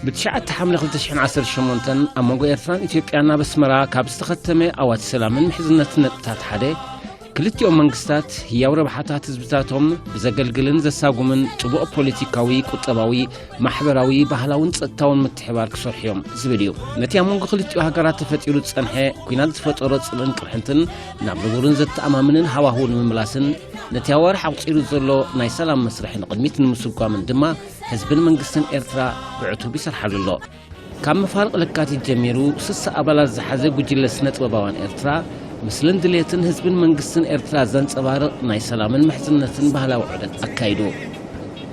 ብትሽዓተ ሓምለ ክልተ ሽሕን ዓሰርተ ሸሞንተን ኣብ መንጎ ኤርትራን ኢትዮጵያን ኣብ ኣስመራ ካብ ዝተኸተመ ኣዋጅ ሰላምን ምሕዝነትን ነጥብታት ሓደ፣ ክልቲኦም መንግስታት ህያው ረብሓታት ህዝብታቶም ብዘገልግልን ዘሳጉምን ጥቡቕ ፖለቲካዊ፣ ቁጠባዊ፣ ማሕበራዊ፣ ባህላውን ጸጥታውን ምትሕባር ክሰርሑ እዮም ዝብል እዩ። ነቲ ኣብ መንጎ ክልቲኡ ሃገራት ተፈጢሩ ዝጸንሐ ኲናት ዝፈጠሮ ጽልእን ቅርሕንትን ናብ ንቡርን ዘተኣማምንን ሃዋህው ንምምላስን ነቲ ኣዋርሕ ኣቑጺሩ ዘሎ ናይ ሰላም መስርሕ ንቕድሚት ንምስጓምን ድማ ህዝብን መንግስትን ኤርትራ ብዕቱብ ይሰርሓሉ ኣሎ። ካብ መፋርቕ ለካቲት ጀሚሩ ስሳ ኣባላት ዝሓዘ ጉጅለ ስነ ጥበባውያን ኤርትራ ምስልን ድሌትን ህዝብን መንግስትን ኤርትራ ዘንጸባርቕ ናይ ሰላምን ምሕዝነትን ባህላዊ ዑደት ኣካይዱ።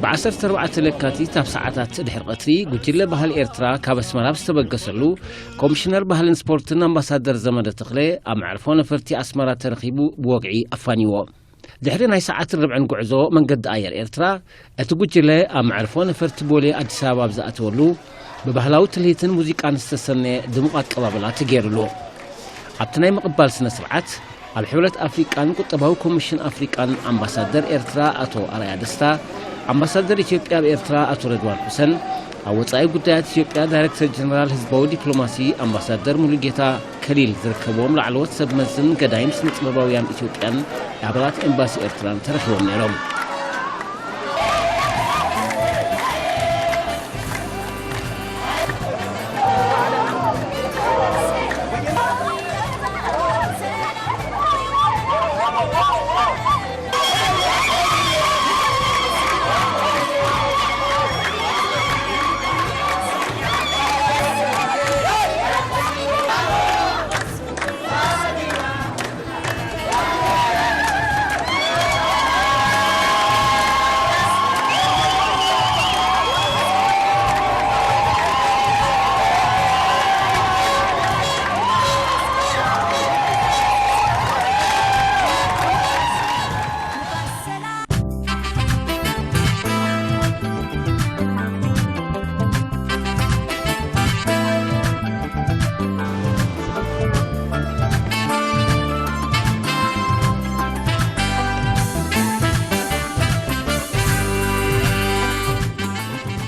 ብ ዓሰርተ ኣርባዕተ ለካቲት ኣብ ሰዓታት ድሕሪ ቀትሪ ጉጅለ ባህሊ ኤርትራ ካብ ኣስመራ ኣብ ዝተበገሰሉ፣ ኮሚሽነር ባህልን ስፖርትን ኣምባሳደር ዘመደ ተኽለ ኣብ መዕርፎ ነፈርቲ ኣስመራ ተረኺቡ ብወግዒ ኣፋንይዎ። ድሕሪ ናይ ሰዓትን ርብዕን ጉዕዞ መንገዲ ኣየር ኤርትራ፣ እቲ ጉጅለ ኣብ መዕርፎ ነፈርቲ ቦሌ ኣዲስ ኣበባ ኣብ ዝኣተወሉ፣ ብባህላዊ ትልሂትን ሙዚቃን ዝተሰነየ ድሙቕ ኣቀባብላ ተገይሩሉ። ኣብቲ ናይ ምቕባል ስነ ስርዓት፣ ኣብ ሕብረት ኣፍሪቃን ቁጠባዊ ኮሚሽን ኣፍሪቃን ኣምባሳደር ኤርትራ ኣቶ ኣርኣያ ደስታ፣ ኣምባሳደር ኢትዮጵያ ኣብ ኤርትራ ኣቶ ረድዋን ሑሰን፣ ኣብ ወጻኢ ጉዳያት ኢትዮጵያ ዳይሬክተር ጀነራል ህዝባዊ ዲፕሎማሲ ኣምባሳደር ሙሉጌታ ከሊል ዝርከብዎም ላዕለዎት ሰብ መዝን ገዳይም ስነ ጥበባውያን ኢትዮጵያን ኣባላት ኤምባሲ ኤርትራን ተረኺቦም ነይሮም።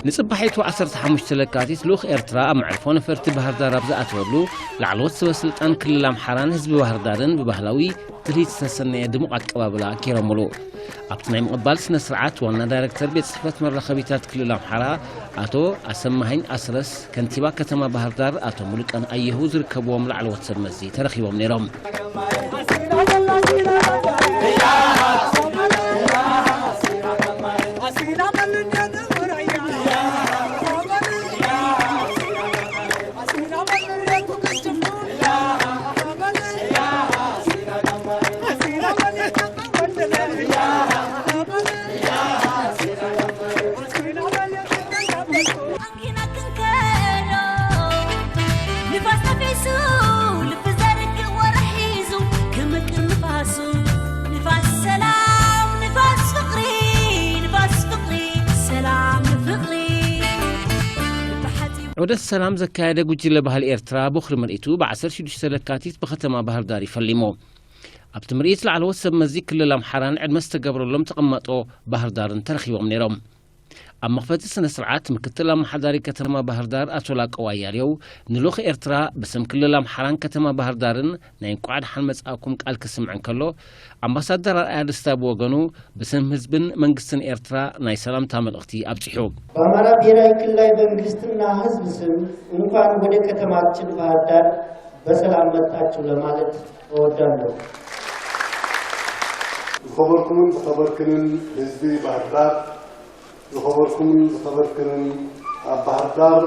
ንጽባሒቱ ዓሰርተ ሓሙሽተ ለካቲት ልኡኽ ኤርትራ ኣብ መዕርፎ ነፈርቲ ባህር ዳር ኣብ ዝኣተወሉ፣ ላዕለዎት ሰበ ስልጣን ክልል ኣምሓራን ህዝቢ ባህር ዳርን ብባህላዊ ትርኢት ዝተሰነየ ድሙቕ ኣቀባብላ ገይሮምሉ። ኣብቲ ናይ ምቕባል ስነ ስርዓት ዋና ዳይሬክተር ቤት ጽሕፈት መራኸቢታት ክልል ኣምሓራ ኣቶ ኣሰማሃኝ ኣስረስ፣ ከንቲባ ከተማ ባህር ዳር ኣቶ ሙሉቀን ኣየሁ ዝርከብዎም ላዕለዎት ሰብ መዚ ተረኺቦም ነይሮም። ንፋስ ነፊሱ፣ ልቢ ዘርግእ ወረ ሒዙ፣ ክምቅር ንፋሱ። ንፋስ ሰላም፣ ንፋስ ፍቕሪ፣ ንፋስ ፍቕሪ፣ ሰላም ንፍቕሪ። ልቢ ሓጺቡ ዑደት ሰላም ዘካየደ ጉጅለ ባህሊ ኤርትራ፣ ቦኽሪ ምርኢቱ ብ ዓሰርተ ሽዱሽተ ለካቲት ብከተማ ባህር ዳር ይፈሊሙ። ኣብቲ ምርኢት ላዕለዎት ሰብ መዚ ክልል ኣምሓራን ዕድመ ዝተገብረሎም ተቐማጦ ባህር ዳርን ተረኺቦም ነይሮም። ኣብ መኽፈቲ ስነ ስርዓት፣ ምክትል ኣመሓዳሪ ከተማ ባህር ዳር ኣቶ ላቀው ኣያሌው፣ ንልኡኽ ኤርትራ ብስም ክልል ኣምሓራን ከተማ ባህር ዳርን ናይ እንቋዕ ደሓን መጻእኩም ቃል ክስምዕ እንከሎ፣ ኣምባሳደር ኣርኣያ ደስታ ብወገኑ፣ ብስም ህዝብን መንግስትን ኤርትራ ናይ ሰላምታ መልእኽቲ ኣብጺሑ። በአማራ ብሔራዊ ክልላዊ መንግስትና ህዝብ ስም እንኳን ወደ ከተማችን ባህር ዳር በሰላም መጣችሁ ለማለት እወዳለሁ። ዝኸበርኩምን ዝኸበርክንን ህዝቢ ባህር ዳር፣ ዝኸበርኩምን ዝኸበርክንን ኣብ ባህር ዳር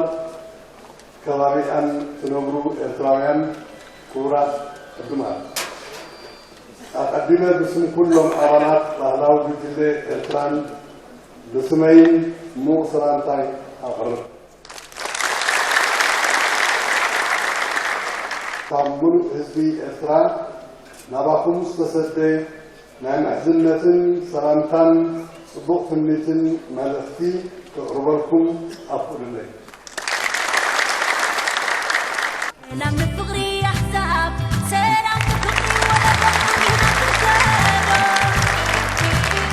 ከባቢኣን ትነብሩ ኤርትራውያን ክቡራት ዕዱማት፣ ኣቐዲመ ብስም ኩሎም ኣባላት ባህላዊ ጉጅለ ኤርትራን ብስመይን ሙቕ ሰላምታይ ኣቕርብ። ካብ ምሉእ ህዝቢ ኤርትራ ናባኹም ዝተሰደ ናይ ምሕዝነትን ሰላምታን ጽቡቕ ትምኒትን መልእኽቲ ከቕርበልኩም ኣፍቕዱለይ። ሰላም ንፍቕሪ ኣሕዛብ፣ ሰላም ንፍቕሪ ወለዶ፣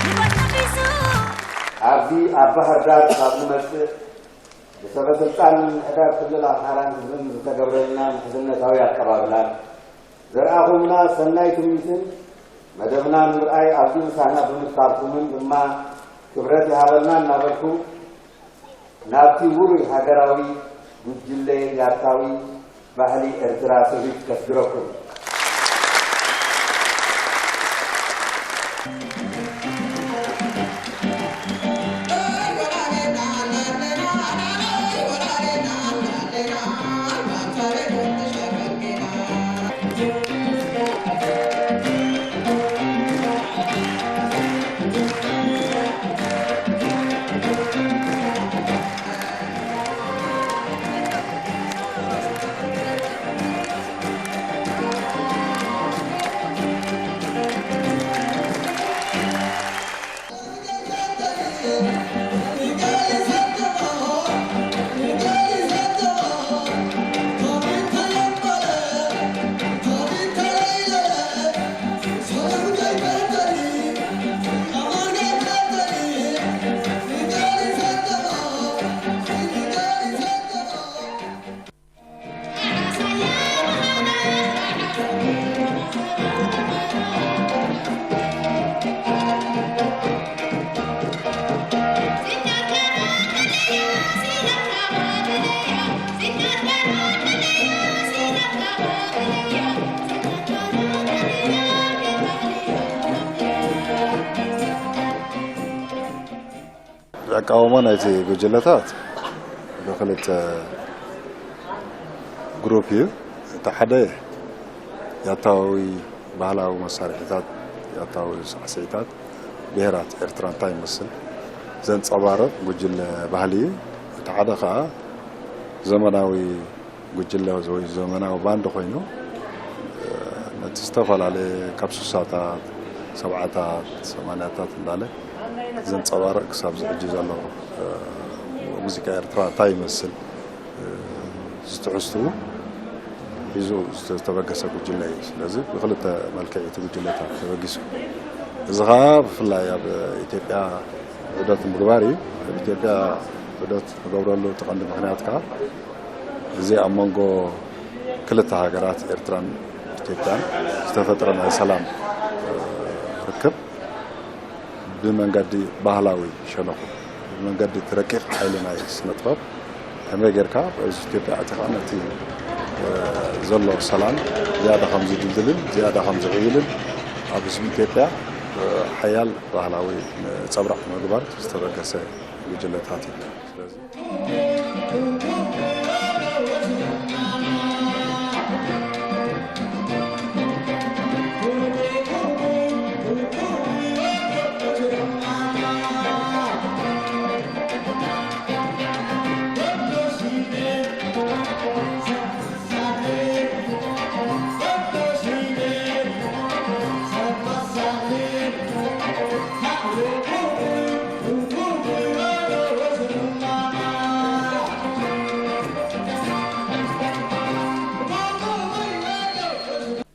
ንባሽ ነፊሱ። ኣብዚ ኣብ ባህር ዳር ካብ ንመጽእ ብሰበ ስልጣን ምምሕዳር ክልል ኣምሓራን ህዝብን ዝተገብረልና ምሕዝነታዊ ኣቀባብላን ዘርኣኹምና ሰናይ ትምኒትን መደብና ንምርኣይ ኣብዚ ምሳና ብምርካብኩምን ድማ ክብረት ይሃበልና እናበልኩ ናብቲ ውሩይ ሃገራዊ ጉጅለ ያታዊ ባህሊ ኤርትራ ስሪት ከስግረኩም። ኣቃውማ ናይቲ ጉጅለታት ብክልተ ግሩፕ እዩ። እቲ ሓደ ያታዊ ባህላዊ መሳርሒታት፣ ያታዊ ሳዕስዒታት ብሄራት ኤርትራ እንታይ ይመስል ዘንጸባርቕ ጉጅለ ባህሊ እዩ። እቲ ሓደ ኸኣ ዘመናዊ ጉጅለ ወይ ዘመናዊ ባንድ ኮይኑ፣ ነቲ ዝተፈላለየ ካብ ስሳታት፣ ሰብዓታት፣ ሰማንያታት እንዳለ ዘንጸባርቕ ክሳብ እዚ ሕጂ ዘሎ ሙዚቃ ኤርትራ እንታይ ይመስል ዝትሕዝትኡ ሒዙ ዝተበገሰ ጉጅለ እዩ። ስለዚ ብክልተ መልክዕ እቲ ጉጅለታት ተበጊሱ። እዚ ኸዓ ብፍላይ ኣብ ኢትዮጵያ ዑደት ምግባር እዩ። ኣብ ኢትዮጵያ ዑደት ንገብረሉ እቲ ቀንዲ ምኽንያት ከዓ እዚ ኣብ መንጎ ክልተ ሃገራት ኤርትራን ኢትዮጵያን ዝተፈጥረ ናይ ሰላም ርክብ ብመንገዲ ባህላዊ ሸነኹ፣ ብመንገዲ እቲ ረቂቕ ሓይሊ ናይ ስነ ጥበብ ከመይ ጌርካ ኣብዚ ኢትዮጵያ ኣቲኻ ነቲ ዘሎ ሰላም ዝያዳ ከም ዝድልድልን ዝያዳ ከም ዝዕብልን ኣብ ህዝቢ ኢትዮጵያ ሓያል ባህላዊ ነጸብራቕ ምግባር ዝተበገሰ ጉጅለታት እዩ። ስለዚ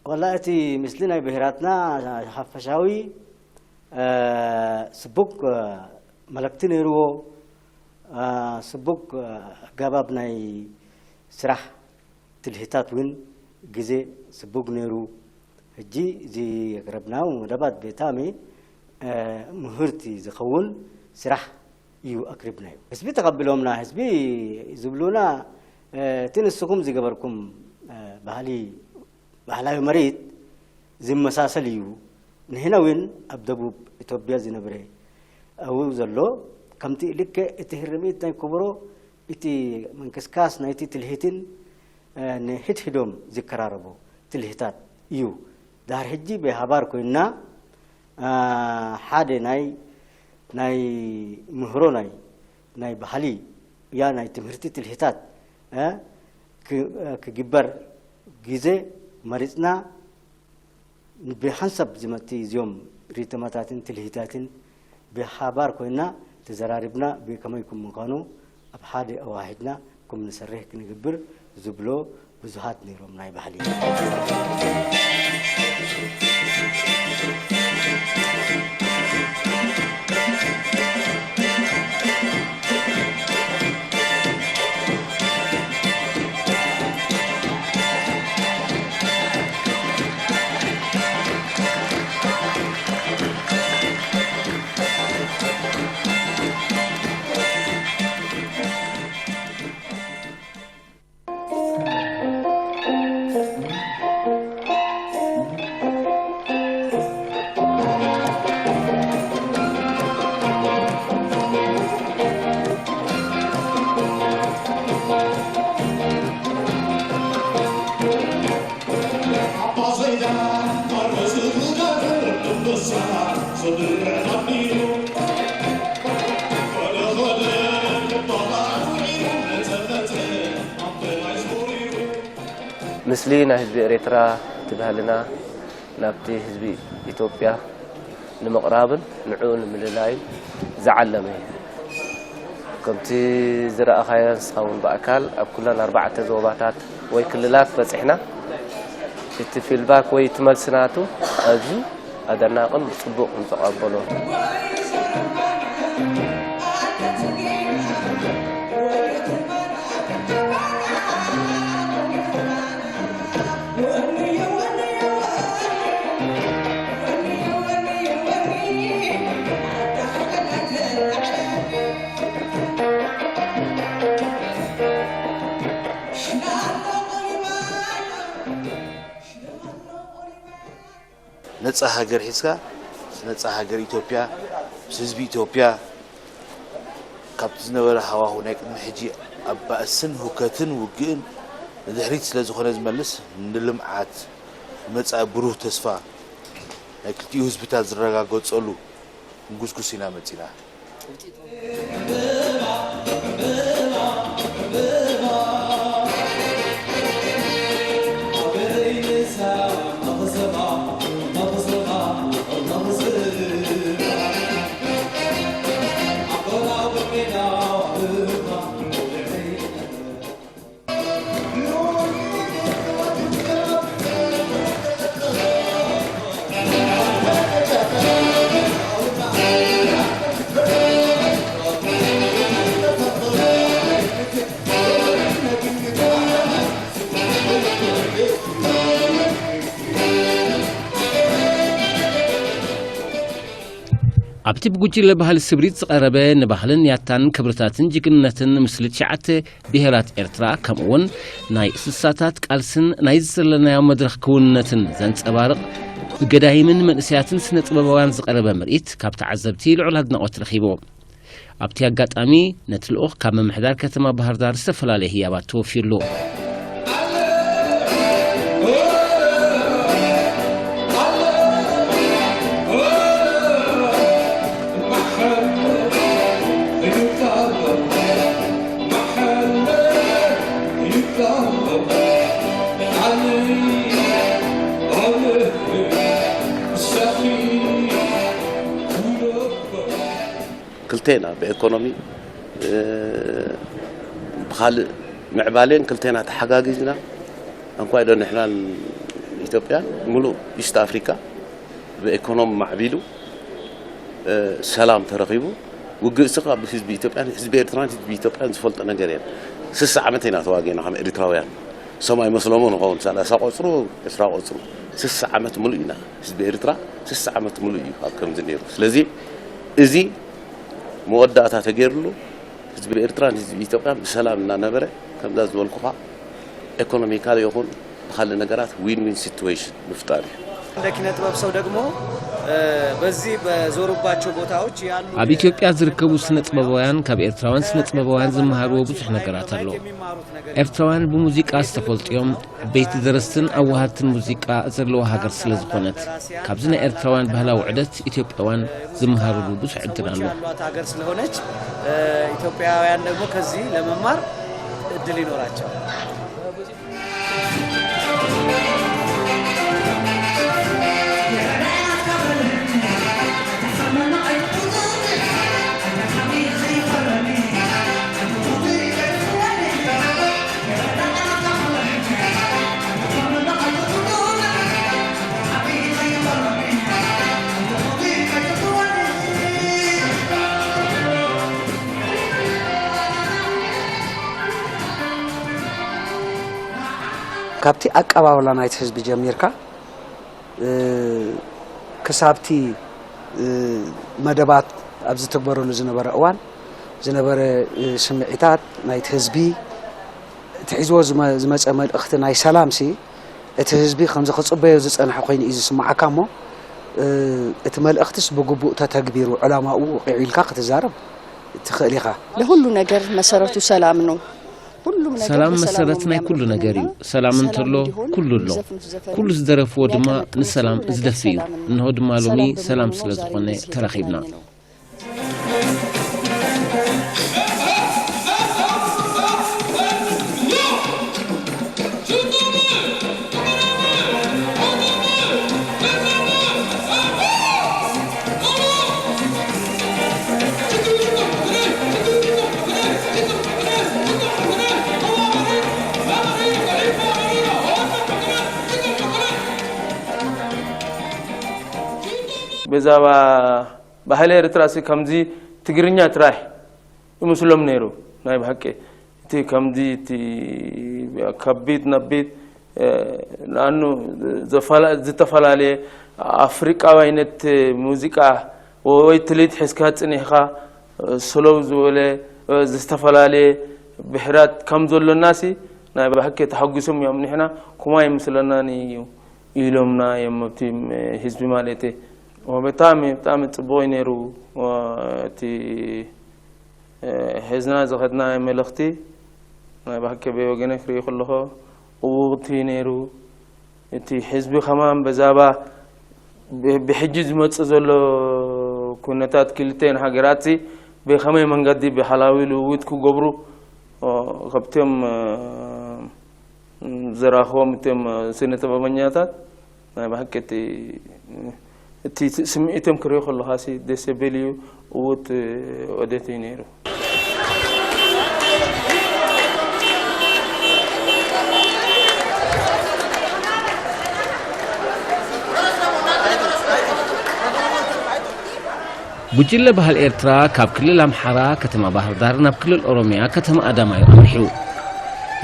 ወላ እቲ ምስሊ ናይ ብሄራትና ሓፈሻዊ ስቡቅ መልእክቲ ነይርዎ። ስቡቅ ኣገባብ ናይ ስራሕ ትልሂታት እውን ግዜ ስቡቅ ነይሩ። ሕጂ እዚ የቅረብናዮ መደባት ብጣዕሚ ምህርቲ ዝኸውን ስራሕ እዩ ኣቅሪብናዮ። ህዝቢ ተቐቢሎምና፣ ህዝቢ ዝብሉና እቲ ንስኹም ዝገበርኩም ባህሊ ባህላዊ መሬት ዝመሳሰል እዩ። ንሕና እውን ኣብ ደቡብ ኢትዮጵያ ዝነብረ ኣብኡ ዘሎ ከምቲ ልክዕ እቲ ህርሚት ናይ ከበሮ እቲ ምንቅስቃስ ናይቲ ትልሂትን ንሕድሕዶም ዝቀራረቡ ትልሂታት እዩ። ዳር ሕጂ ብሓባር ኮይንና ሓደ ናይ ናይ ምህሮ ናይ ናይ ባህሊ ያ ናይ ትምህርቲ ትልሂታት ክግበር ግዜ መሪፅና ብሓንሳብ ዝመፅእ እዚኦም ሪትማታትን ትልሂታትን ብሓባር ኮይና ተዘራሪብና ብከመይ ከም ምዃኑ ኣብ ሓደ ኣዋሂድና ከም ንሰርሕ ክንግብር ዝብሎ ብዙሃት ነይሮም ናይ ባህሊ። ምስሊ ናይ ህዝቢ ኤርትራ፣ እቲ ባህልና ናብቲ ህዝቢ ኢትዮጵያ ንምቕራብን ንዕኡ ንምልላይን ዝዓለመ እዩ። ከምቲ ዝረኣኻዮ ንስኻ እውን ብኣካል ኣብ ኩለን ኣርባዕተ ዞባታት ወይ ክልላት በጺሕና፣ እቲ ፊድባክ ወይ እቲ መልሲ ናቱ ኣዝዩ ኣደናቕን ብጽቡቕ ንተቐበሎ። ነጻ ሃገር ሒዝካ፣ ነጻ ሃገር ኢትዮጵያ፣ ምስ ህዝቢ ኢትዮጵያ ካብቲ ዝነበረ ሃዋሁ ናይ ቅድሚ ሕጂ ኣብ ባእስን ሁከትን ውግእን ንድሕሪት ስለ ዝኾነ ዝመልስ፣ ንልምዓት፣ ንመጻኢ ብሩህ ተስፋ ናይ ክልቲኡ ህዝብታት ዝረጋገጸሉ ክንጉስጉስ ኢና መጺና። ኣብቲ ብጉጅለ ባህሊ ስብሪት ዝቐረበ፣ ንባህልን ያታን ክብርታትን ጅግንነትን ምስሊ ትሽዓተ ብሄራት ኤርትራ፣ ከምኡውን ናይ ስሳታት ቃልስን ናይ ዘለናዮ መድረኽ ክውንነትን ዘንጸባርቕ፣ ብገዳይምን መንእሰያትን ስነ ጥበባውያን ዝቐረበ ምርኢት ካብ ተዓዘብቲ ልዑል ኣድናቖት ረኺቡ። ኣብቲ ኣጋጣሚ ነቲ ልኡኽ ካብ ምምሕዳር ከተማ ባህር ዳር ዝተፈላለየ ህያባት ተወፊዩሉ። ክልቴና ብኤኮኖሚ፣ እ፣ ብኻልእ ምዕባሌን ክልቴና ተሓጋጊዝና፣ እንኳይ ዶ ንሕናን ኢትዮጵያን፣ ምሉእ ኢስት ኣፍሪካ ብኤኮኖሚ ማዕቢሉ፣ እ፣ ሰላም ተረኺቡ። ውግእ ስኻ ብህዝቢ ኢትዮጵያን ህዝቢ ኤርትራን ህዝቢ ኢትዮጵያን ዝፈልጦ ነገር የለን። ስሳ ዓመት ኢና ተዋጊእና ከም ኤሪትራውያን። ሰማይ መስለሞ ንኸውን፣ ሰላሳ ቆጽሩ፣ ዕስራ ቆጽሩ። ስሳ ዓመት ምሉእ ኢና። ህዝቢ ኤርትራ ስሳ ዓመት ምሉእ እዩ ኣብ ከምዚ ነይሩ። ስለዚ እዚ መወዳእታ ተገይርሉ፣ ህዝቢ ኤርትራን ህዝቢ ኢትዮጵያን ብሰላም እናነበረ፣ ከምዛ ዝበልኩኻ፣ ኤኮኖሚካል ይኹን ብኻልእ ነገራት ዊን ዊን ሲትዌሽን ምፍጣር እዩ። እንደ ኪነ ጥበብ ሰው ደግሞ፣ እ፣ በዚህ በዞሩባቸው ቦታዎች ያሉ ኣብ ኢትዮጵያ ዝርከቡ ስነ ጥበባውያን ካብ ኤርትራውያን ስነ ጥበባውያን ዝመሃርዎ ብዙሕ ነገራት ኣሎ። ኤርትራውያን ብሙዚቃ ዝተፈልጡ እዮም። ዓበይቲ ደረስትን ኣዋሃድትን ሙዚቃ ዘለዋ ሃገር ስለ ዝኾነት፣ ካብዚ ናይ ኤርትራውያን ባህላዊ ዑደት ኢትዮጵያውያን ዝመሃርሉ ብዙሕ ዕድል ኣሎ። ያሏት ሀገር ስለሆነች፣ እ፣ ኢትዮጵያውያን ደግሞ ከዚህ ለመማር እድል ይኖራቸዋል። ካብቲ ኣቀባብላ ናይቲ ህዝቢ ጀሚርካ፣ እ፣ ክሳብቲ፣ እ፣ መደባት ኣብ ዝትግበረሉ ዝነበረ እዋን ዝነበረ፣ እ፣ ስምዒታት ናይቲ ህዝቢ፣ እቲ ሒዝዎ ዝመ-፣ ዝመጸ መልእኽቲ ናይ ሰላምሲ፣ እቲ ህዝቢ ከምዚ ክጽበዮ ዝጸንሐ ኮይኑ እዩ ዝስምዓካ እሞ፣ እ፣ እቲ መልእኽትስ ብግቡእ ተተግቢሩ፣ ዕላማኡ ወቒዑ ኢልካ ክትዛረብ ትኽእል ኢኻ። ለሁሉ ነገር መሰረቱ ሰላም ነው። ሁሉም ነገር ሰላም በሰላም መሰረት ነው ናይ ኩሉ የሚያምረው ነገር እዩ። ከሚለው ሰላም ሰላም እንተሎ እንዲሆን ኩሉ ኣሎ። የሚዘፍኑት ዘፈን ኩሉ ዝደረፍዎ ድማ የሚያቀነቅኑት ንሰላም ነገር ዝደፍእ እዩ። ሰላም እንኖ ድማ ሎሚ ሰላም በመሆኑ ሰላም ስለ ሰላም ዝኾነ ይብዛልን ተራኺብና። የተገናኘ ነው። ብዛዕባ ባህሊ ኤርትራ ሲ ከምዚ ትግርኛ ጥራሕ ይመስሎም ነይሩ። ናይ ብሓቂ እቲ ከምዚ እቲ ካብ ቤት ናብ ቤት፣ እ፣ ንኣኑ ዘፈላ-፣ ዝተፈላለየ ኣፍሪቃዊ ዓይነት ሙዚቃ ወይ ትልሂት ሒዝካ ጽኒሕካ፣ እ፣ ስሎው ዝበለ፣ እ፣ ዝተፈላለየ ብሕራት ከም ዘሎናሲ ናይ ብሓቂ ተሓጒሶም እዮም። ንሕና ኩማ ይመስለናን እዩ ኢሎምና እዮም፣ ኣብቲ ህዝቢ ማለት እዩ። ብጣዕሚ፣ ብጣዕሚ ጽቡቕ እዩ ነይሩ። እቲ፣ እ፣ ሒዝና ዝኸድና መልእኽቲ ናይ ብሓቂ ብወገነ ክርኢ ከለኹ እውቕቲ እዩ ነይሩ። እቲ ህዝቢ ከማን ብዛዕባ ብ-፣ ብሕጂ ዝመጽእ ዘሎ ኩነታት ክልተን ሃገራት ብኸመይ መንገዲ ብሓላዊ ልውውጥ ክገብሩ፣ ኦ፣ ካብቶም፣ እ፣ ዝረኸቦም እቶም ስነ ጥበበኛታት ናይ ብሓቂ እቲ፣ እቲ ስምዒቶም ክሪኦ ከለኻሲ ደስ ዘብል እዩ። እውት ዑደት እዩ ነይሩ። ጉጅለ ባህል ኤርትራ ካብ ክልል ኣምሓራ ከተማ ባህር ዳር ናብ ክልል ኦሮምያ ከተማ ኣዳማ እዩ ኣምሪሑ።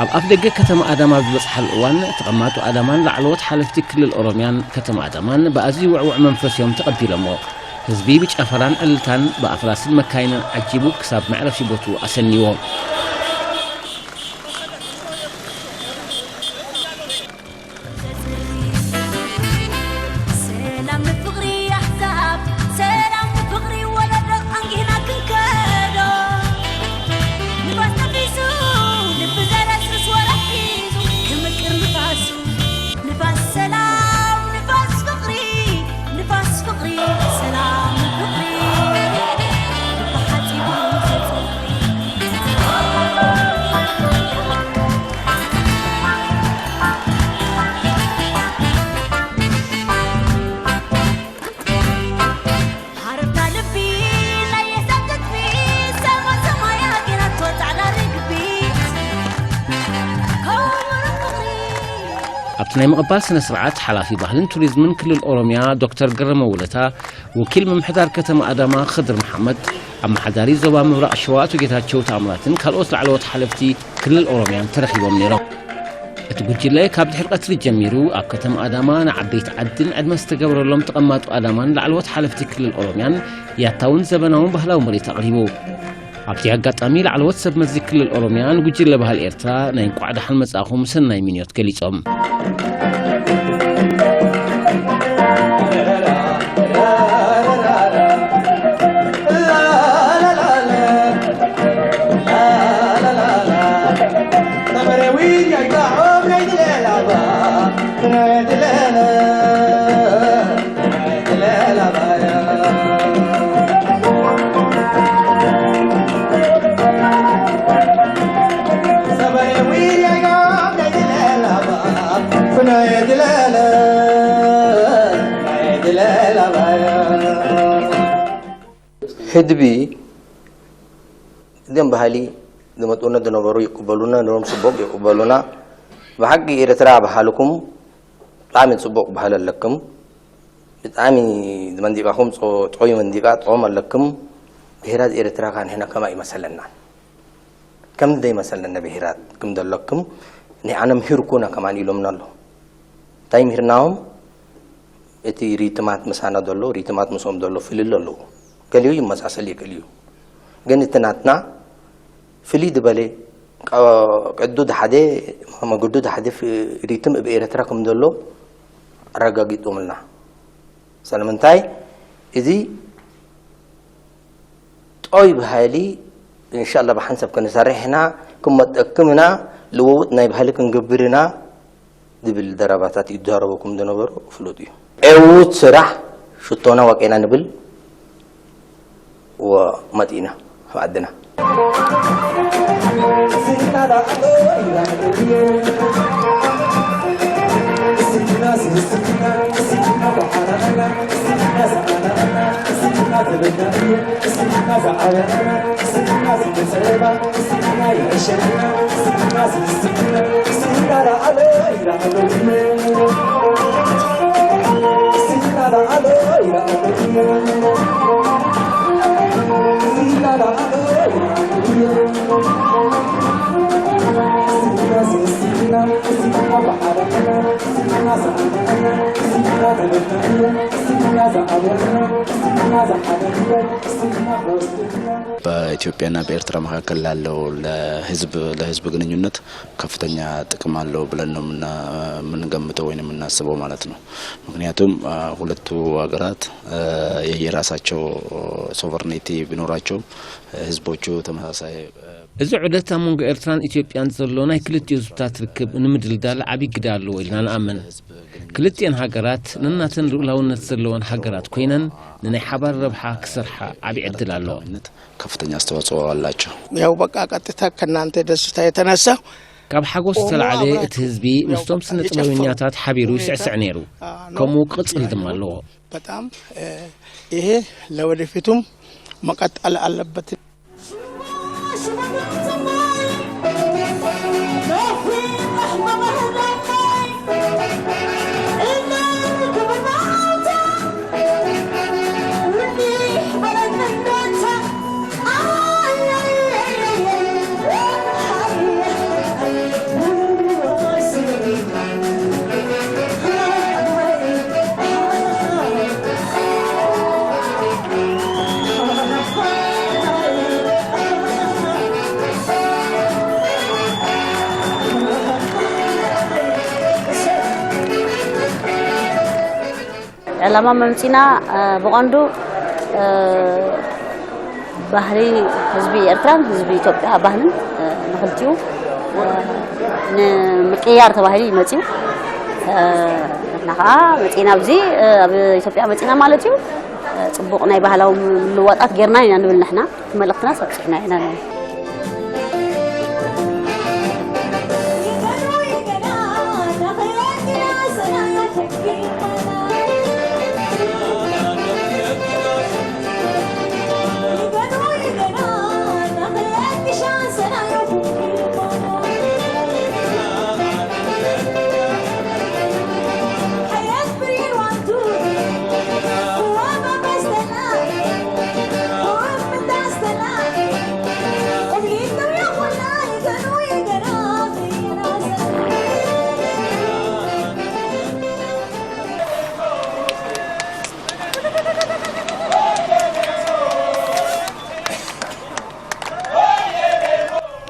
ኣብ ኣፍ ደገ ከተማ ኣዳማ ኣብ ዝበጽሓሉ እዋን፣ ተቐማጦ ኣዳማን ላዕለዎት ሓለፍቲ ክልል ኦሮምያን ከተማ ኣዳማን ብኣዝዩ ውዕውዕ መንፈስ እዮም ተቐቢሎሞ። ህዝቢ ብጨፈራን ዕልልታን ብኣፍራስን መካይንን ዓጂቡ ክሳብ መዕረፊ ቦትኡ ኣሰንይዎ። ሰላም ንፍቕሪ ኣሕዛብ፣ ሰላም ንፍቕሪ ወለዶ ኣንጊህና ክንከዶ። ንፋስ ነፊሱ፣ ልቢ ዘረስርስ ወረ ሒዙ፣ ክምቅር ንፋሱ። ንፋስ ሰላም፣ ንፋስ ፍቕሪ፣ ንፋስ ፍቕሪ፣ ሰላም ፍቕሪ። ልቢ ሓጺቡ ዘጽንዕ ሃረርታ ልቢ ናይ የሳት ትጽቢት፣ ሰማይ ሰማያ ጌራቶ ጻዕዳ ርግቢት። ከውሩ ፍቕሪ። ኣብቲ ናይ ምቕባል ስነ ስርዓት፣ ሓላፊ ባህልን ቱሪዝምን ክልል ኦሮምያ ዶክተር ገረመው ውለታ፣ ወኪል ምምሕዳር ከተማ ኣዳማ ኽድር መሓመድ፣ ኣመሓዳሪ ዞባ ምብራቕ ሸዋ ኣቶ ጌታቸው ተኣምራትን ካልኦት ላዕለዎት ሓለፍቲ ክልል ኦሮምያን ተረኺቦም ነይሮም። እቲ ጉጅለ ካብ ድሕሪ ቀትሪ ጀሚሩ ኣብ ከተማ ኣዳማ ንዓበይቲ ዓድን ዕድመ ዝተገብረሎም ተቐማጦ ኣዳማን ላዕለዎት ሓለፍቲ ክልል ኦሮምያን ያታውን ዘበናውን ባህላዊ ምርኢት ኣቕሪቡ። ኣብቲ ኣጋጣሚ ላዕለዎት ሰብ መዚ ክልል ኦሮምያ ንጉጅለ ባህሊ ኤርትራ ናይ እንቋዕ ደሓን መጻእኹም ሰናይ ምንዮት ገሊጾም። ህድቢ እዞም ባህሊ ዝመጡና ዝነበሩ ይቅበሉና፣ ነሮም ጽቡቅ ይቅበሉና። ብሓቂ ኤርትራ ባህልኩም ብጣዕሚ ጽቡቅ ባህል ኣለኩም። ብጣዕሚ መንዲቃኹም ጾ-፣ ጦይ መንዲቃ ጦም ኣለኩም። ብሄራት ኤርትራ ካን ሕና ከማ ይመሰለና። ከም ዘይመሰለና ብሄራት ክም ዘለኩም ንዓና ምሂርኩና ከማን ኢሎምና ኣሎ። እንታይ ምሂርናዎም? እቲ ሪትማት ምሳና ዘሎ፣ ሪትማት ምስኦም ዘሎ ፍልል ኣለዎ። ገሊኡ ይመሳሰል ይክእል እዩ። ግን እቲ ናትና ፍልይ ዝበለ ቀ-፣ ቅዱ ሓደ፣ መገዱ ሓደ ፍ-፣ ሪትም እብ ኤርትራ ከም ዘሎ ኣረጋጊጦምልና። ስለምንታይ? እዚ ጦይ ብሃይሊ እንሻላ ብሓንሳብ ክንሰርሕ ኢና፣ ክመጠክም ኢና፣ ልውውጥ ናይ ባህሊ ክንገብር ኢና ዝብል ዘረባታት ይዛረቡ ከም ዝነበሩ ፍሉጥ እዩ። ዕዉት ስራሕ ሽቶና ዋቄና ንብል ወመጢና ኣብ ዓድና። በኢትዮጵያና በኤርትራ መካከል ላለው ለህዝብ ለህዝብ ግንኙነት ከፍተኛ ጥቅም አለው ብለን ነው የምና- የምንገምተው ወይም የምናስበው ማለት ነው። ምክንያቱም ሁለቱ ሀገራት የየራሳቸው ሶቨርኒቲ ቢኖራቸውም ህዝቦቹ ተመሳሳይ እዚ ዑደት ኣብ መንጎ ኤርትራን ኢትዮጵያን ዘሎ ናይ ክልቲኡ ህዝብታት ርክብ ንምድልዳል ዓብዪ ግደ ኣለዎ ኢልና ንኣምን። ክልቲኤን ሃገራት ነናተን ልኡላውነት ዘለወን ሃገራት ኮይነን ንናይ ሓባር ረብሓ ክሰርሓ ዓብዪ ዕድል ኣሎ። ከፍተኛ አስተዋጽኦ አላቸው። ያው በቃ ቀጥታ ከእናንተ ደስታ የተነሳ ካብ ሓጎስ ዝተላዕለ እቲ ህዝቢ ምስቶም ስነ ጥበበኛታት ሓቢሩ ይስዕስዕ ነይሩ። ከምኡ ክቕጽል ድማ ኣለዎ። በጣም ይሄ ለወደፊቱም መቀጠል አለበት። ዕላማ መምፂና ብቐንዱ ባህሊ ህዝቢ ኤርትራን ህዝቢ ኢትዮጵያ ባህልን ንክልቲኡ ንምቅያር ተባሂሉ እዩ መፂኡ። ንሕና ከዓ መፂና ኣብዚ ኣብ ኢትዮጵያ መፂና ማለት እዩ። ፅቡቕ ናይ ባህላዊ ምልዋጣት ጌርና ኢና ንብል ንሕና። እቲ መልእኽትና ኣብፂሕና ኢና።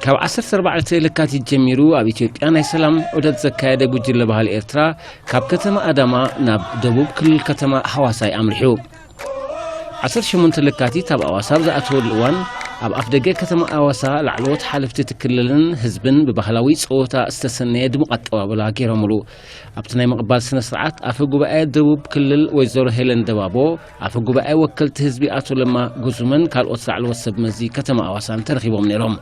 ካብ ዓሰርተ ኣርባዕተ ለካቲት ጀሚሩ ኣብ ኢትዮጵያ ናይ ሰላም ዑደት ዘካየደ ጉጅለ ባህሊ ኤርትራ ካብ ከተማ ኣዳማ ናብ ደቡብ ክልል ከተማ ሃዋሳይ ኣምሪሑ። ዓሰርተ ሸሞንተ ለካቲት ኣብ ኣዋሳ ኣብ ዝኣተወሉ እዋን ኣብ ኣፍደገ ከተማ ኣዋሳ ላዕለዎት ሓለፍቲ እቲ ክልልን ህዝብን ብባህላዊ ፀወታ ዝተሰነየ ድሙቕ ኣቀባበላ ገይሮምሉ። ኣብቲ ናይ ምቕባል ስነ ስርዓት ኣፈ ጉባኤ ደቡብ ክልል ወይዘሮ ሄለን ደባቦ፣ ኣፈ ጉባኤ ወከልቲ ህዝቢ ኣቶ ለማ ጉዙመን ካልኦት ላዕለዎት ሰብ መዚ ከተማ ኣዋሳን ተረኺቦም ነይሮም።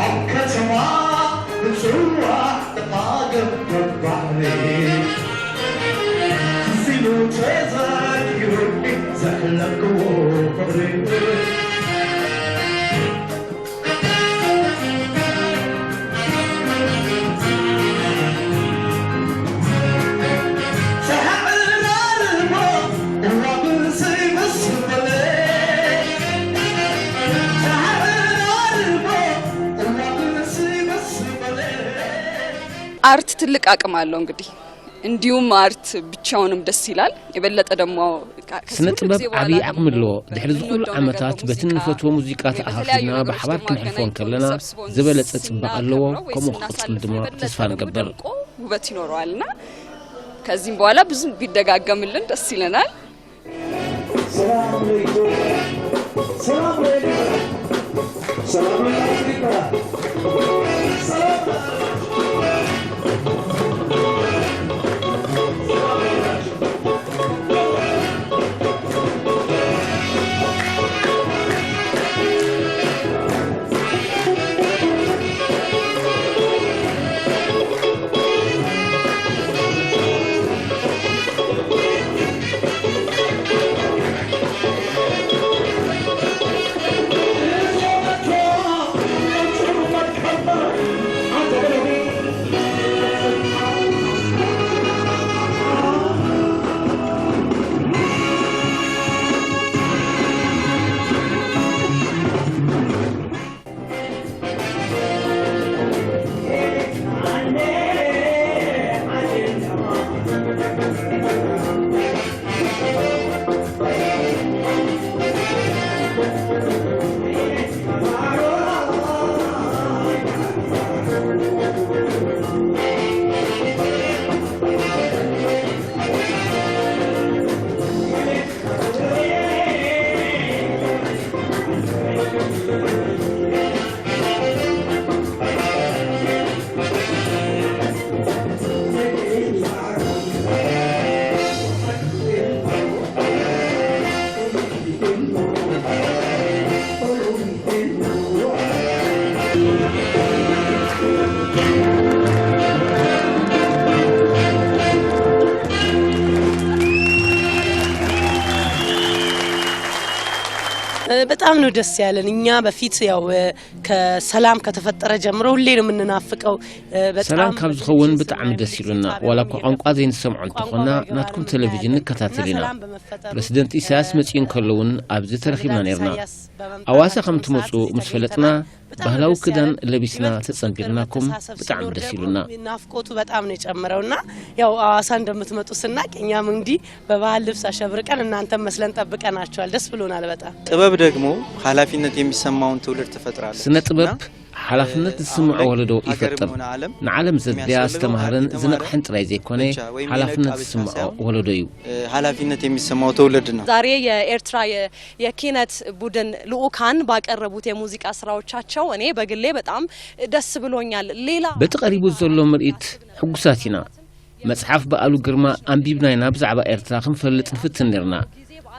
ኣብ ከተማ ብፅዋዕ ተቓገብ ባሕሪ ሲሉ ተዛኪሩኒ ዘሕለፍክዎ ፍቕሪ። አርት ትልቅ አቅም አለው። እንግዲህ እንዲሁም አርት ብቻውንም ደስ ይላል። የበለጠ ደግሞ ከ- ከስንት ስነ ጥበብ ጊዜ በኋላ ዓብዪ ዓቕሚ ኣለዎ። ድሕሪ ዝኹሉ ዓመታት በቲ እንፈትዎ ሙዚቃ ተኣኻኺብና ብሓባር ክንሕልፎ እንከለና ዝበለጸ ጽባቐ ኣለዎ። ከምኡ ክቕጽል ድማ ተስፋ ንገብር። ውበት ይኖረዋልና ከዚህም በኋላ ብዙ ቢደጋገምልን ደስ ይለናል። ሰላም ለኢትዮጵያ፣ ሰላም ለኤርትራ፣ ሰላም ለአፍሪካ፣ ሰላም በጣም ነው ደስ ያለን። እኛ በፊት ያው ከሰላም ከተፈጠረ ጀምሮ ሁሌ ነው የምንናፍቀው። ሰላም ካብ ዝኸውን ብጣዕሚ ደስ ይሉና። ዋላ እኳ ቋንቋ ዘይንሰምዖ እንተኾና ናትኩም ቴሌቪዥን ንከታተል ኢና። ፕረሲደንት ኢሳያስ መጺኡ እንከሎ እውን ኣብዚ ተረኺብና ነይርና። ኣዋሳ ከም ትመጹ ምስ ፈለጥና ባህላዊ ክዳን ለቢስና ተጸንቢርናኩም ብጣዕሚ ደስ ኢሉና። ናፍቆቱ በጣም ነው የጨመረውና ያው አዋሳ እንደምትመጡ ስናቅ እኛም እንግዲህ በባህል ልብስ አሸብርቀን እናንተም መስለን ጠብቀናቸዋል። ደስ ብሎናል በጣም። ጥበብ ደግሞ ኃላፊነት የሚሰማውን ትውልድ ትፈጥራለች። ስነ ጥበብ ሓላፍነት ዝስምዖ ወለዶ ይፈጥር። ንዓለም ዘድልያ ዝተማህረን ዝነቕሐን ጥራይ ዘይኮነ ሓላፍነት ዝስምዖ ወለዶ እዩ። ኃላፊነት የሚሰማው ትውልድ ነው። ዛሬ የኤርትራ የኪነት ቡድን ልኡካን ባቀረቡት የሙዚቃ ስራዎቻቸው እኔ በግሌ በጣም ደስ ብሎኛል። ሌላ በቲ ቀሪቡ ዘሎ ምርኢት ሕጉሳት ኢና። መጽሓፍ በኣሉ ግርማ ኣንቢብና ኢና ብዛዕባ ኤርትራ ክንፈልጥ ንፍትን ነርና።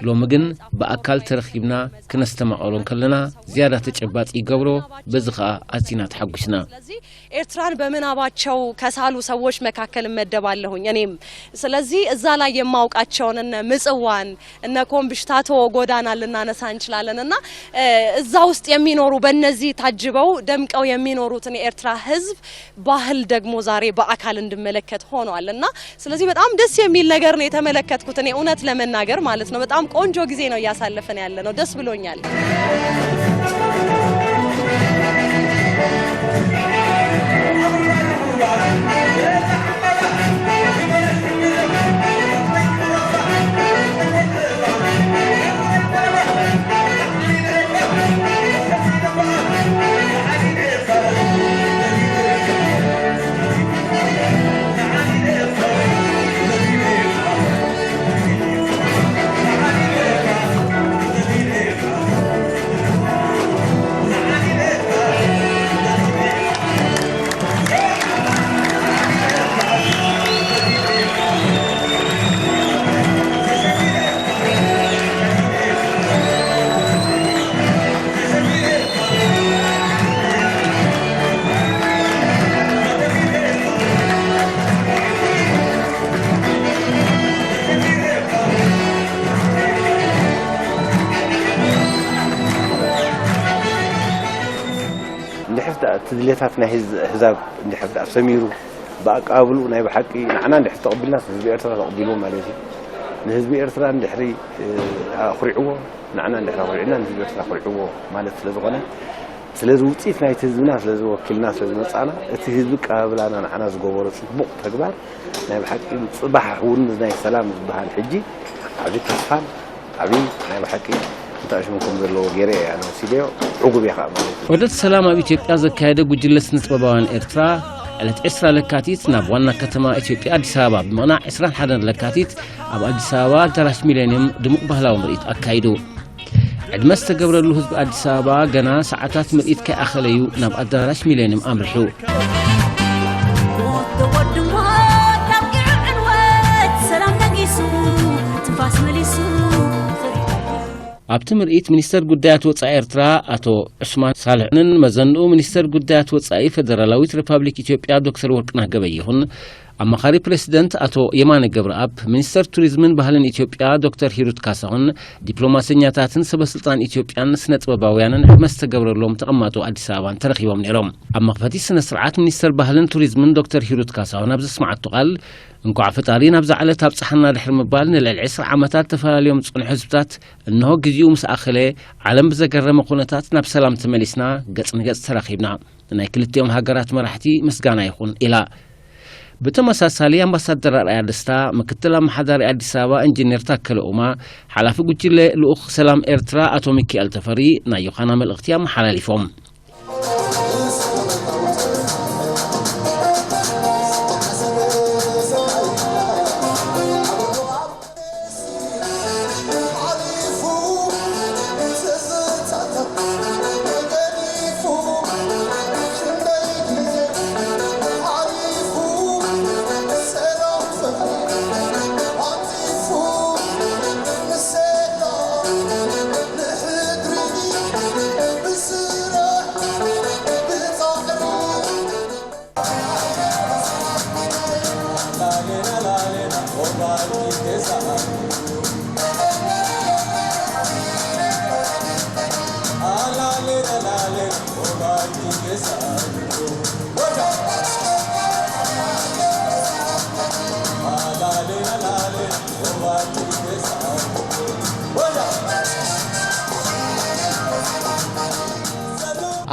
ሎሚ ግን ብኣካል ተረኺብና ክነስተማቐሮ እንከለና ዝያዳ ተጨባጢ ይገብሮ። በዚ ኸኣ ኣዚና ተሓጒስና። ስለዚህ ኤርትራን በምናባቸው ከሳሉ ሰዎች መካከል እመደባለሁኝ እኔም። ስለዚህ እዛ ላይ የማውቃቸውን እነ ምጽዋን እነ ኮምብሽታቶ ጎዳና ልናነሳ እንችላለን እና እዛ ውስጥ የሚኖሩ በእነዚህ ታጅበው ደምቀው የሚኖሩትን የኤርትራ ህዝብ ባህል ደግሞ ዛሬ በአካል እንድመለከት ሆኗል እና ስለዚህ በጣም ደስ የሚል ነገር ነው የተመለከትኩት እኔ እውነት ለመናገር ማለት ነው። በጣም ቆንጆ ጊዜ ነው እያሳለፍን ያለ ነው። ደስ ብሎኛል። እንድሕር እቲ ድሌታት ናይ ህዝ- ህዛብ እንድሕር ደኣ ሰሚሩ ብኣቀባብልኡ ናይ ብሓቂ ንዓና እንድሕር ተቐቢልናስ ንህዝቢ ኤርትራ ተቐቢልዎ ማለት እዩ። ንህዝቢ ኤርትራ እንድሕሪ ኣኹሪዕዎ ንዓና እንድሕር ኣኹሪዕና ንህዝቢ ኤርትራ ኣኹሪዕዎ ማለት ስለ ዝኾነ ስለዚ ውፅኢት ናይቲ ህዝብና ስለዚ ወኪልና ስለዝመፃና እቲ ህዝቢ ቀባብላና ንዓና ዝገበሮ ፅቡቕ ተግባር ናይ ብሓቂ ፅባሕ እውን ናይ ሰላም ዝበሃል ሕጂ ዓብዪ ተስፋን ዓብዪ ናይ ብሓቂ እንታይ ሽሙ ከም ዘለዎ ገይረ እየ ኣነ ወሲደዮ። ዕጉብ እየ ከዓ ማለት እዩ። ዑደት ሰላም ኣብ ኢትዮጵያ ዘካየደ ጉጅለ ስነ ጥበባውያን ኤርትራ ዕለት ዕስራ ለካቲት ናብ ዋና ከተማ ኢትዮጵያ ኣዲስ ኣበባ ብምቕናዕ ዕስራን ሓደን ለካቲት ኣብ ኣዲስ ኣበባ ኣዳራሽ ሚሌኒየም ድሙቕ ባህላዊ ምርኢት ኣካይዱ። ዕድመ ዝተገብረሉ ህዝቢ ኣዲስ ኣበባ ገና ሰዓታት ምርኢት ከይኣኸለዩ ናብ ኣዳራሽ ሚሌኒየም ኣምሪሑ። ሞት ተወድሞ ዳቂዑ ዕንወት ሰላም ነጊሱ ትንፋስ መሊሱ። ኣብቲ ምርኢት ሚኒስተር ጉዳያት ወጻኢ ኤርትራ ኣቶ ዑስማን ሳልሕን መዘንኡ ሚኒስተር ጉዳያት ወጻኢ ፈደራላዊት ሪፓብሊክ ኢትዮጵያ ዶክተር ወርቅነህ ገበየሁን ኣማኻሪ ፕሬዚደንት ኣቶ የማነ ገብረኣብ፣ ሚኒስተር ቱሪዝምን ባህልን ኢትዮጵያ ዶክተር ሂሩት ካሳሁን፣ ዲፕሎማሰኛታትን ሰበስልጣን ኢትዮጵያን ስነ ጥበባውያንን ዕድመ ዝተገብረሎም ተቐማጦ ኣዲስ ኣበባን ተረኺቦም ነይሮም። ኣብ መኽፈቲ ስነ ስርዓት ሚኒስተር ባህልን ቱሪዝምን ዶክተር ሂሩት ካሳሁን ኣብ ዘስምዓቶ ቃል፣ እንኳዕ ፈጣሪ ናብዛ ዕለት ኣብጽሓና ድሕሪ ምባል ንልዕሊ ዕስራ ዓመታት ተፈላለዮም ዝጸንሑ ህዝብታት እንሆ ግዜኡ ምስ ኣኸለ ዓለም ብዘገረመ ኩነታት ናብ ሰላም ተመሊስና ገጽ ንገጽ ተራኺብና። ንናይ ክልቲኦም ሃገራት መራሕቲ ምስጋና ይኹን ኢላ። ብተመሳሳሊ ኣምባሳደር ኣርኣያ ደስታ፣ ምክትል ኣመሓዳሪ ኣዲስ ኣበባ ኢንጂነር ታከለ ኡማ፣ ሓላፊ ጉጅለ ልኡኽ ሰላም ኤርትራ ኣቶ ሚካኤል ተፈሪ ናይ ዮሃና መልእኽቲ ኣመሓላሊፎም።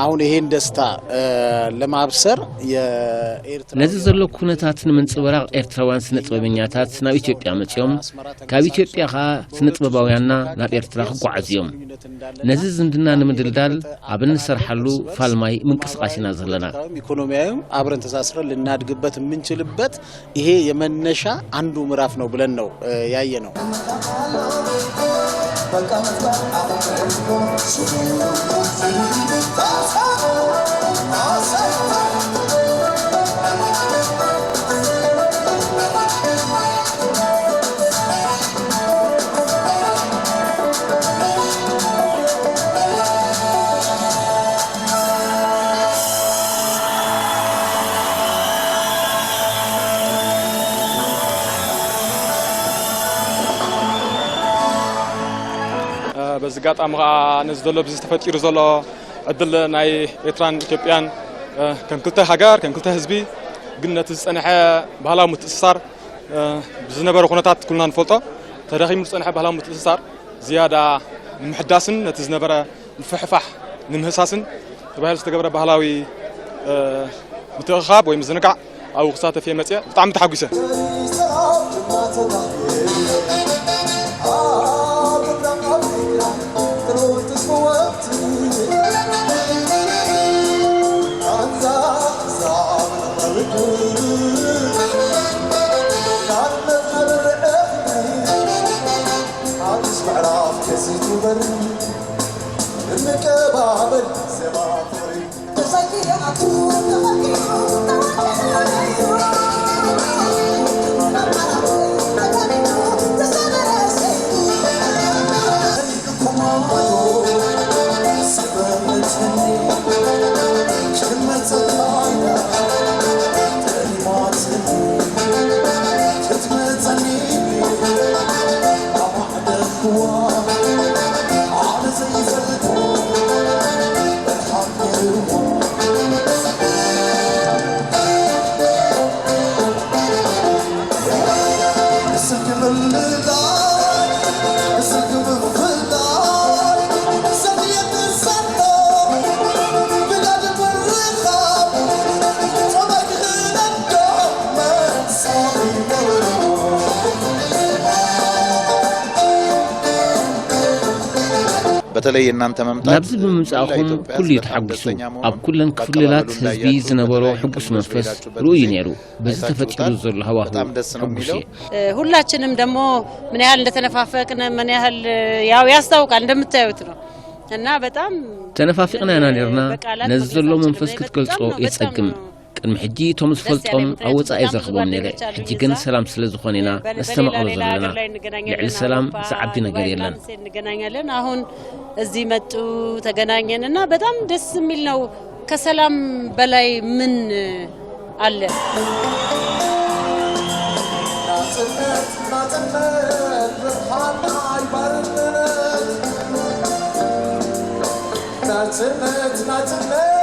አሁን ይሄን ደስታ ለማብሰር የኤርትራ ነዚ ዘሎ ኩነታት ንምንጽብራቕ ኤርትራውያን ስነ ጥበበኛታት ናብ ኢትዮጵያ መጺኦም፣ ካብ ኢትዮጵያ ኸኣ ስነ ጥበባውያንና ናብ ኤርትራ ክጓዓዙ እዮም። ነዚ ዝምድና ንምድልዳል ኣብ እንሰርሓሉ ፋልማይ ምንቅስቓስ ኢና ዘለና። ኢኮኖሚያዊም አብረን ተሳስረን ልናድግበት የምንችልበት ይሄ የመነሻ አንዱ ምዕራፍ ነው ብለን ነው ያየ ነው። በዚ ኣጋጣሚ ከዓ ነዚ ዘሎ ብዚ ተፈጢሩ ዘሎ ዕድል ናይ ኤርትራን ኢትዮጵያን ከም ክልተ ሃገር ከም ክልተ ህዝቢ ግን ነቲ ዝፀንሐ ባህላዊ ምትእስሳር ብዝነበረ ኩነታት ኩልና ንፈልጦ ተዳኺሙ ዝፀንሐ ባህላዊ ምትእስሳር ዝያዳ ንምሕዳስን ነቲ ዝነበረ ምፍሕፋሕ ንምህሳስን ተባሂሉ ዝተገብረ ባህላዊ ምትእኽኻብ ወይ ምዝንጋዕ ኣብኡ ክሳተፍ እየ መፅአ። ብጣዕሚ ተሓጒሰ። ሓድሽ ምዕራፍ ከዚቱ በር እንቀባበል ዜማ ፍቕሪ። በተለይ እናንተ መምጣት ናብዚ ብምምጻእኹም ኩሉ እዩ ተሓጒሱ። ኣብ ኩለን ክፍልላት ህዝቢ ዝነበሮ ሕጉስ መንፈስ ርኡይ እዩ ነይሩ። በዚ ተፈጢሩ ዘሎ ሃዋህው ሕጉስ እየ። ሁላችንም ደግሞ ምን ያህል እንደተነፋፈቅን ምን ያህል ያው ያስታውቃል እንደምታዩት ነው። እና በጣም ተነፋፊቕና ኢና ነርና። ነዚ ዘሎ መንፈስ ክትገልጾ የጸግም። ቅድሚ ሕጂ እቶም ዝፈልጦም ኣብ ወጻኢ ዘርኽቦም ነይረ። ሕጂ ግን ሰላም ስለ ዝኾነ ኢና ነስተማቕሮ ዘለና። ልዕሊ ሰላም ዝዓቢ ነገር የለን። እንገናኛለን። አሁን እዚህ መጡ፣ ተገናኘን እና በጣም ደስ የሚል ነው። ከሰላም በላይ ምን አለ? ናጽነት ናጽነት ብርሃን ናይ ባርነት። ናጽነት ናጽነት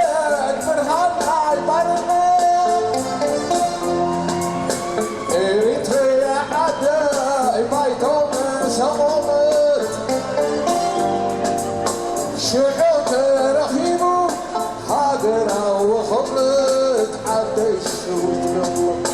ብርሃን ናይ ባርነት። ኤሪትርያ ዓደይ ባይቶም ሰቆምት። ሽዑ ተረኺቡ ሃገራዊ ኽብርት ዓደይ ሽውት።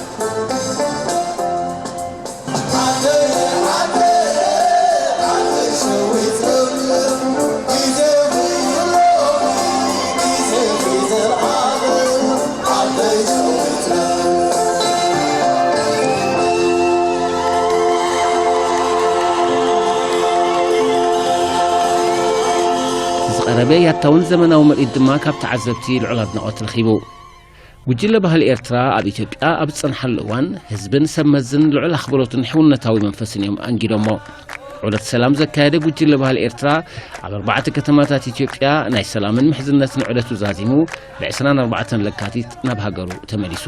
ዝቐረበ ያታውን ዘመናዊ ምርኢት ድማ ካብ ተዓዘብቲ ልዑል ኣድናቖት ረኺቡ። ጉጅለ ባህሊ ኤርትራ ኣብ ኢትዮጵያ ኣብ ዝጸንሓሉ እዋን ህዝብን ሰብ መዝን ልዑል ኣኽብሮትን ሕውነታዊ መንፈስን እዮም ኣንጊዶሞ። ዑደት ሰላም ዘካየደ ጉጅለ ባህሊ ኤርትራ ኣብ ኣርባዕተ ከተማታት ኢትዮጵያ ናይ ሰላምን ምሕዝነትን ዑደቱ ዛዚሙ ብ ዕስራን ኣርባዕተን ለካቲት ናብ ሃገሩ ተመሊሱ።